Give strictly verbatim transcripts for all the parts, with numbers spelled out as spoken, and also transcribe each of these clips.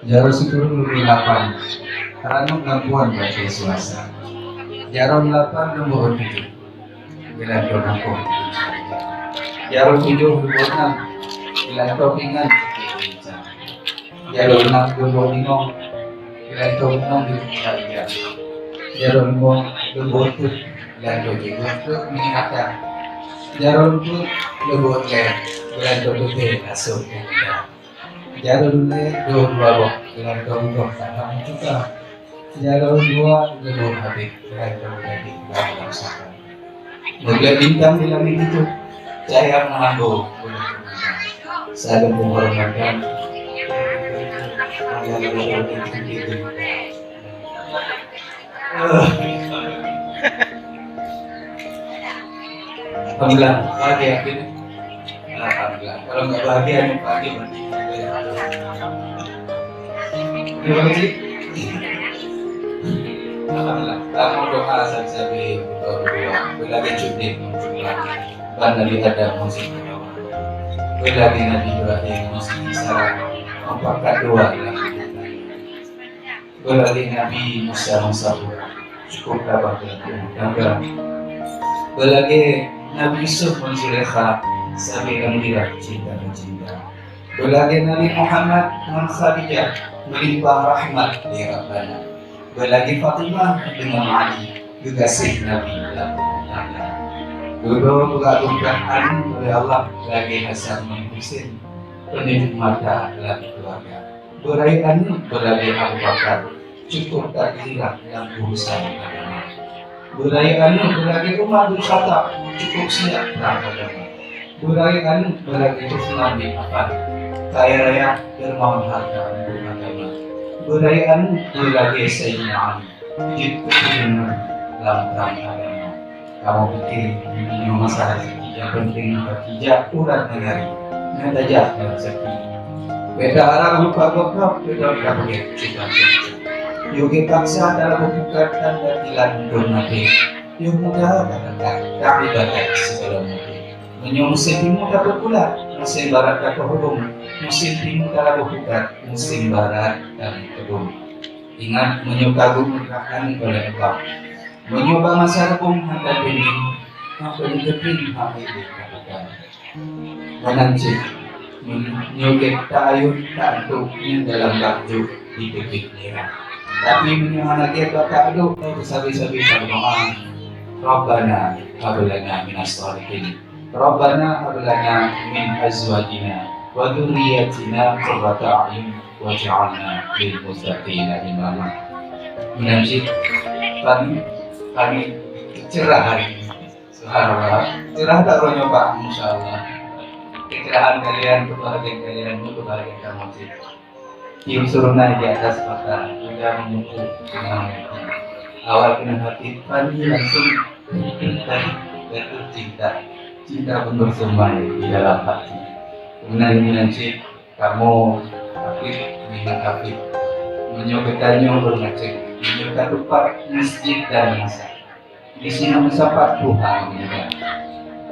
Jaroe sikureueng lumbôi lapan, ranub lampuan bak ié suasa. Jaroe lapan lumbôi tujoh, geulantoe bungkôh. Jaroe tujoh lumbôi nam, geulantoe pingan. Jaroe nam lumbôi limong, geulantoe limong di puncak ija. Jaroe limong lumbôi peuet, geulantoe jeuet peuet minyeuk ata. Jaroe peuet lumbôi lhèe, geulantoe teuntèe asoe muda. Jaroe lhèe dua dua boh, geulantoe boh tanah cuka. Jaroe dua lumbôi habéh, geulantoe habéh dalam saka. Meugleh bintang di langit itu, cahya meuhambô. Salam penghormatan. Alhamdulillah, bahagia kita. Alhamdulillah. Kalau nggak bahagia, ini pagi mati. Terima kasih. Alhamdulillah. Kamu doa sabe-sabe, doa, doa. Beulagèe cut deh, ban Nabi Adam masih Hawa. Beulagèe Nabi Ibrahim masih Isra. Empat doa. Beulagèe Nabi Musa meusaboh, cukôp tabah dalam rumah tangga. Beulagèe Nabi Yusuf ngon Zulaikha, sabe lam girah cinta meucinta. Beulagèe Nabi Muhammad ngon Khadijah, meulimpah rahmat lé Rabbana. Beulagèe Fatimah deungon Ali, geugaséh Nabi lam rumah tangga. Dudoe peugah geupeugah aneuk lé Allah lagèe Hasan ngon Husein, peuneuk mata lam keuluwarga. Beurayeuk aneuk beulagèe Abu Bakar, cukôp that hilah lam urusan agama. Beurayeuk aneuk beulagèe Umar bin Khattab, cukôp siap prang agama. Beurayeuk aneuk beulagèe Utsman bin Affan, kaya raya dermawan harta untuk agama. Beurayeuk aneuk beulagèe Saidina Ali, jeuet keu peujuangan lam prang agama. Kamoe pike, meunyoe masalah rezeki nyang penting bagi jak urat nagari, nyan tajak ngon rezeki. Beda harap rupa gop-gop, beda ka beungèh cuba-cuba. Yue geuh paksa dalam bukan tanda tilan pun maté. Yue muda katakan, tak ibadat segala mungkin. Meunyoe musém timu tapeupulat, musém barat tapeuhubung, musém timu talaboh pukat, musém barat tapeuhubung. Ingat, meunyoe kagum meukakan oleh Allah. Meunyoe bak masa reubông hana teubimbéng, maka jiteubiet hana lé katakan. Meunan cit, meunyoe gét ta ayun ta antuk nyan dalam bak jôk jiteubiet nira. Tapi meunyoe hana gét bak ta adôk, sabe-sabe ta meudoa, "Rabbana hab lana minas shalihin." "Rabbana hab lana min azwajina wa dzurriyyatina qurrata a'yun waj'alna lil muttaqina imama." Meunan cit, kami, kami cerah hari ini. Subhanallah. Cerah tak roh nyoe, Pak? Masya Allah. Kecerahan kalian, kebahagiaan kalian, kebahagiaan kamoe cit. Tiup seureunan di atas mata, mudah memupu dengan hati. Awal keunan hati, Fani langsung jatuh cinta. Cinta pun bersemayam di dalam hati. Meunan, meunan cit, kamoe Hafid, ingat Hafid. Meunyoe geutanyoe beungacéng, meunyoe tateupat masjid dan masa. Di sinan meusapat Tuhan muda.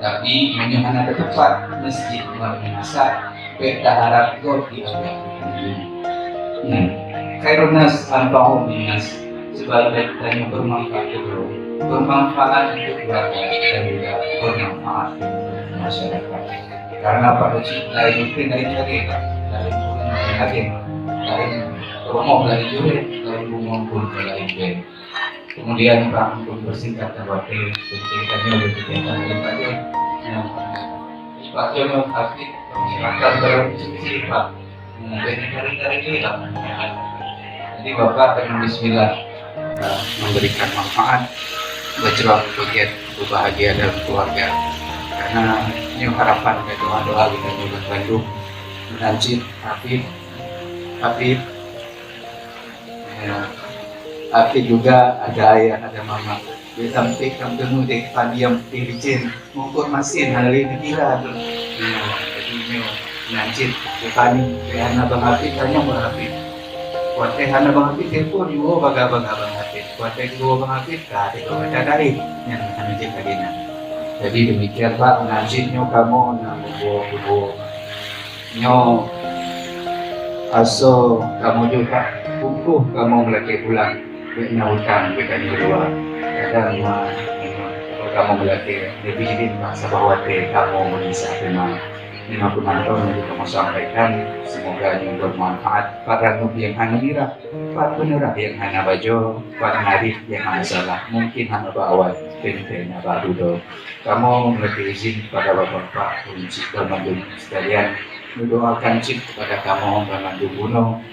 Tapi meunyoe hana tateupat masjid ngon masa, bèk taharap gob dianggap guru. Hmm. Khairun nas anfa'uhum linnas. Sebaik-baik tanyoe bermanfaat keu droe, bermanfaat untuk keluarga dan juga bermanfaat untuk masyarakat. Karena apa tu cit, lain mungkin lain lagèe, lain mungkin lain lagèe, lain rumoh lain jurèt, lain bumoe pun lain bèe. Kemudian, Pak, untuk mempersingkat waktu, jadi kita hanya boleh kita akan melibatkan. Nah, Pak Jono, Pak, kami akan berhenti, Pak. Nah, jadi tarik-tarik dulu, Pak. Jadi, Bapak dengan bismillah, eh, memberikan manfaat, berceramah bagian berbahagia dalam keluarga. Karena ini harapan dan doa-doa kita juga bantu. Meunan cit, Hafid, Hafid, ya, Hafid juga ada ayah, ada mama. Dia sampai kamu tengok deh, pagi yang putih licin, mungkut masin, hana lé dikira tu. Ya, jadi nyoe, meunan cit, bukan, ya, hana Bang Hafid, tanya Bang Hafid. Kuateh hana Bang Hafid, telepon, iwoe baga-baga Bang Hafid. Kuateh iwoe Bang Hafid, ka, telepon baca tarikh. Nyan, hana cit lagi nyan. Jadi demikian, Pak, meunan cit nyoe kamoe, na, bubuh, bubuh. Nyoe, Asoe kamoe jeuet bak bungkôh kamoe meulakée pulang, bék na utang bék tanyoe dua. Kadang ma, kamoe meulakée, leubeh jih bak saboh watée kamoe meunisa teuma. Nyoe keumantöng nyang kamoe sampaikan, seumoga nyoe beumanfaat. Pat rangôb nyang hana mirah, pat peunurah nyang hana bajoe, pat narit nyang hana salah. Mungkin hana bak awai, teuntée na bak dudoe. Kamoe meulakée izin kepada bapak-bapak, peungeusi banmandum sekalian, mendoakan cit kepada kamoe banmandum bunoe.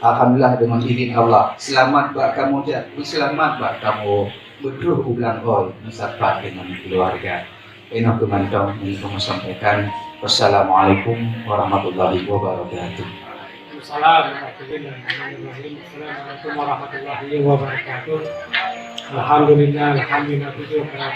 Alhamdulillah, deungon idin Allah, seulamat bak kamoe jak, seulamat bak kamoe beutroh u Blang Oi meusapat deungon keuluwarga. Inoe keumantöng nyang kamoe sampaikan. Wassalamualaikum warahmatullahi wabarakatuh. Waalaikumsalam warahmatullahi wabarakatuh. Assalamualaikum warahmatullahi wabarakatuh. Alhamdulillah, alhamdulillah, puji kepada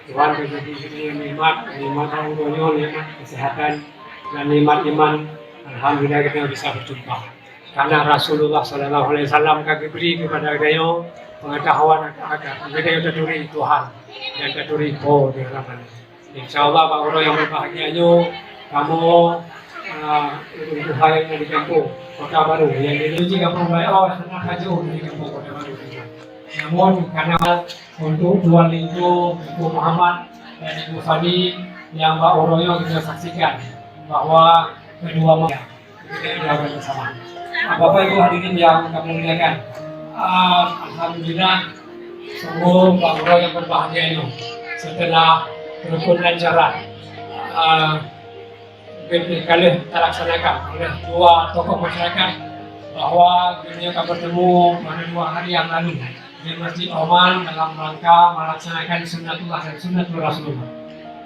Tuhan, bagi kita nikmat, nikmat Allah, nikmat kesehatan, dan nikmat iman. Alhamdulillah, kita bisa berjumpa. Karena Rasulullah sallallahu alaihi wasallam ka geubri kepada geutanyoe pengetahuan akan geutanyoe taturi Tuhan dan taturi Po di hadapan. Insya Allah, bak uroe nyang berbahagia nyoe, kamoe, ah, ureueng tuha nyang di gampông Kota Baru, nyang di gampông Bayo, hana ka jauh dari gampông Kota Baru. Namun, karena untuk Tuan Linto, Ibu Muhammad, dan Ibu Fani, yang bak uroe nyoe kita saksikan bahwa kedua Kita doakan bersama. Bapak Ibu hadirin yang kami muliakan, ah, alhamdulillah, sungguh bak uroe nyang berbahagia nyoe. Setelah rukun dan syarat, ah, ka lheueh talaksanakan oleh dua tokoh masyarakat, bahwa kita akan bertemu pada dua hari yang lalu. Di Masjid Oman dalam rangka melaksanakan sunnatullah dan sunnatul Rasulullah,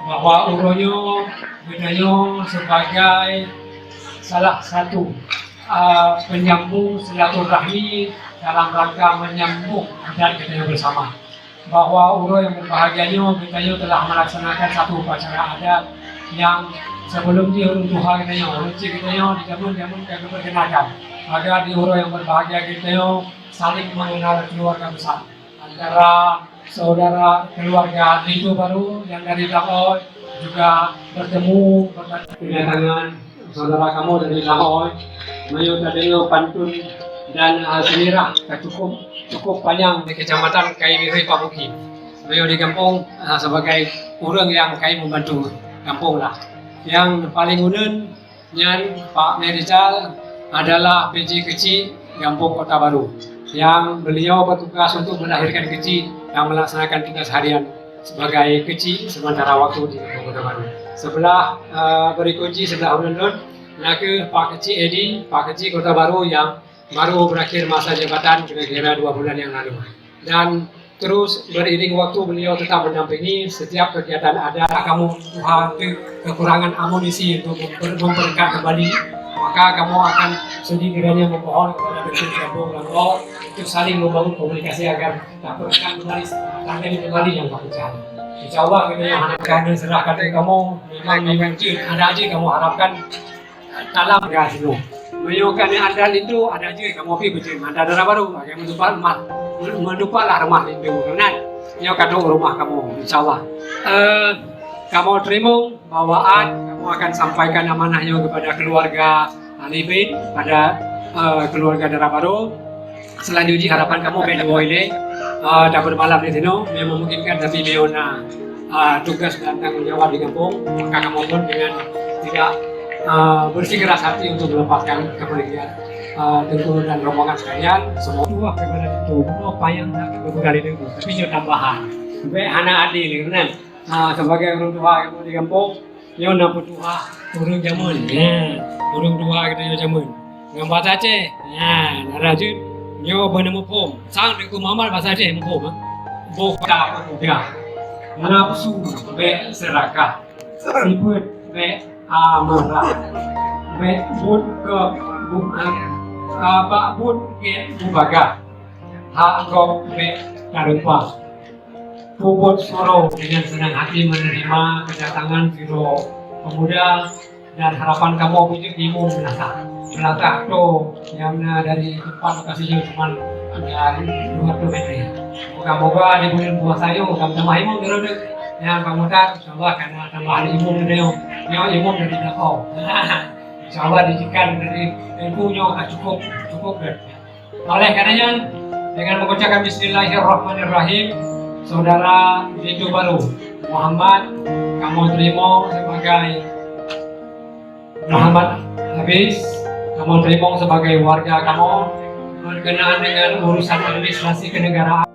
bahwa uroe nyoe geutanyoe sebagai salah satu, ah, penyambung silaturahmi dalam rangka menyambung adat geutanyoe bersama. Bahwa uroe nyang berbahagia nyoe geutanyoe telah melaksanakan satu upacara adat yang sebelum jih ureueng tuha geutanyoe, ureueng chik geutanyoe di jameun-jameun ka geuperkenalkan agar di uroe nyang berbahagia geutanyoe saling mengenal keluarga besar antara saudara keluarga Linto Baru yang dari Blang Oi juga bertemu, bertemu kedatangan saudara kamoe dari Blang Oi. Meunyoe tadeungoe pantun dan, ah, sejarah ka cukup, cukup panjang di Kecamatan Kayu Lihai Pamukim. Meunyoe di gampông, ah, sebagai ureueng nyang kayém membantu gampông lah. Nyang paling uneun nyan Pak Meh Rizal adalah P J keuchik gampông Kota Baru, nyang beliau bertugas untuk melahirkan keuchik dan melaksanakan tugas harian sebagai keuchik sementara waktu di gampông Kota Baru. Sebelah, eh, berikut jih sebelah uneun lôn, nakeuh Pak Keuchik Edi, Pak Keuchik Kota Baru yang baru berakhir masa jabatan kira-kira dua bulan yang lalu. Dan terus beriring waktu beliau tetap mendampingi setiap kegiatan adat. Kamoe tuha kekurangan amunisi untuk memper-, memperlengkap kembali, maka kamoe akan sudi kiranya memohon kepada Bendahara Kampung Langkok untuk saling membangun komunikasi agar tak perlengkap kembali, tandem kembali yang terpecah. Insya Allah kita yang harapkan serahkan dari kamu memang, memang ada aja kamu harapkan dalam gah sinoe. Meunyoe ka neuantar linto, ada jih kamoe pi beujeuen antar dara barô, lagèe meudupat rumoh, meudupat lah rumoh linto keunan. Nyoe ka trok rumoh kamoe, insya Allah. Eh, kamoe teurimong bawaan, kamoe akan sampaikan amanah nyoe kepada keluarga ahli bait, pada, eh, keluarga dara barô. Selanjutnya harapan kamoe bèk neuwoe lé, ah, dapat malam di sinoe, memang memungkinkan, tapi beliau na, ah, tugas dan tanggung jawab di kampung, maka kamoe pun dengan tidak, ah, bersikeras hati untuk melepaskan kepergian, ah, Teungku dan rombongan sekalian. Semoga dua kepada itu, apa yang nak kita kali itu, tapi nyoe tambahan. Bèk hana adil, kan? Ah, sebagai ureueng tuha kamoe di kampung, nyoe na peutuha ureueng jameun. Nyan, ureueng tuha geutanyoe jameun. Ngon bahasa Aceh. Nyan, na jeuet. Nyoe beuneuh muphom. Sang Teungku Muhammad bahasa Aceh muphom, eh. Boh ka peumuda. Nafsu bèk serakah. Sifeuet bèk amarah. Bèk buet gob bu-, ah, bak buet gèt bubagaih. Hak gob bèk tareupah. Peubuet suroe dengan senang hati menerima kedatangan sidroe pemuda dan harapan kamoe beujeuet imum meunasah. Meunasah tu nyang na dari tempat lokasi jih cuma ada dua puluh meter. Moga-moga di bulan puasa nyoe ka tamah imum terus. Nyang pemuda, insya Allah, ka na tambahan imum nyoe. Nyoe imum dari Dapau. Insya Allah diizinkan dari Teungku nyoe ka cukup, cukup dah. Oleh karena nyan, dengan mengucapkan bismillahirrahmanirrahim, saudara Lindu Baru Muhammad, kamoe teurimong sebagai Muhammad Hafiz, kamoe teurimong sebagai warga kamoe berkenaan dengan urusan administrasi kenegaraan.